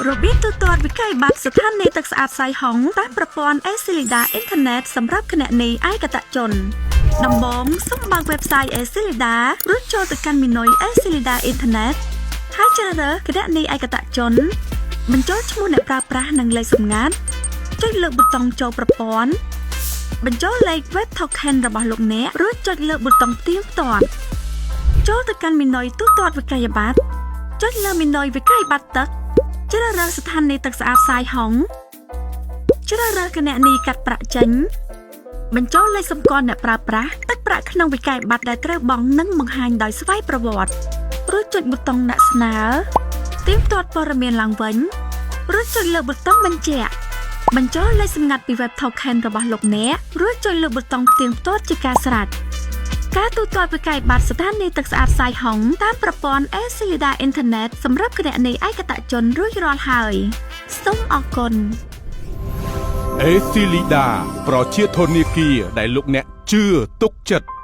របៀបទូទាត់វិក័យប័ត្រស្ថានីយ៍ទឹកស្អាតសាយហុងតាមប្រព័ន្ធ ACLEDA Internet សម្រាប់គណនីឯកតជនដំបូងសូមបើក website ACLEDA រួចចូលទៅកាន់មេនុយ ACLEDA Internet ហើយជ្រើសរើសគណនីឯកតជន បញ្ចូលឈ្មោះអ្នកប្រើប្រាស់និងលេខសម្ងាត់ចុចលើប៊ូតុងចូលប្រព័ន្ធបញ្ចូលលេខ web token របស់លោកអ្នករួចចុចលើប៊ូតុងផ្ទៀងផ្ទាត់ចូលទៅកាន់មេនុយទូទាត់វិក័យប័ត្រចុចលើមេនុយវិក័យប័ត្រទឹក ជ្រើសរើសស្ថានីយ៍ទឹកស្អាតសាយហុងជ្រើសរើសគណនីកាត់ប្រាក់ចេញ បញ្ចូលលេខសម្គាល់អ្នកប្រើប្រាស់ទឹកប្រាក់ក្នុងវិក័យប័ត្រដែលត្រូវបង់និងបង្ហាញដោយស្វ័យប្រវត្តិរួចចុចប៊ូតុងដាក់ស្នើទៀងទាត់ព័ត៌មានឡើងវិញរួចចុចលើប៊ូតុងបញ្ជាក់បញ្ចូលលេខសម្ងាត់ពី web token របស់លោកអ្នករួចចុចលើប៊ូតុងផ្ទៀងផ្ទាត់ជាការស្រេចការទូទាត់វិក័យប័ត្រស្ថានីយ៍ទឹកស្អាតសាយហុងតាមប្រព័ន្ធ ACLEDA Internet សម្រាប់គណនីឯកតជនរួចរាល់ហើយសូមអរគុណ។ អេស៊ីលីដាប្រជាធនាគារដែលលោកអ្នកជឿទុកចិត្ត។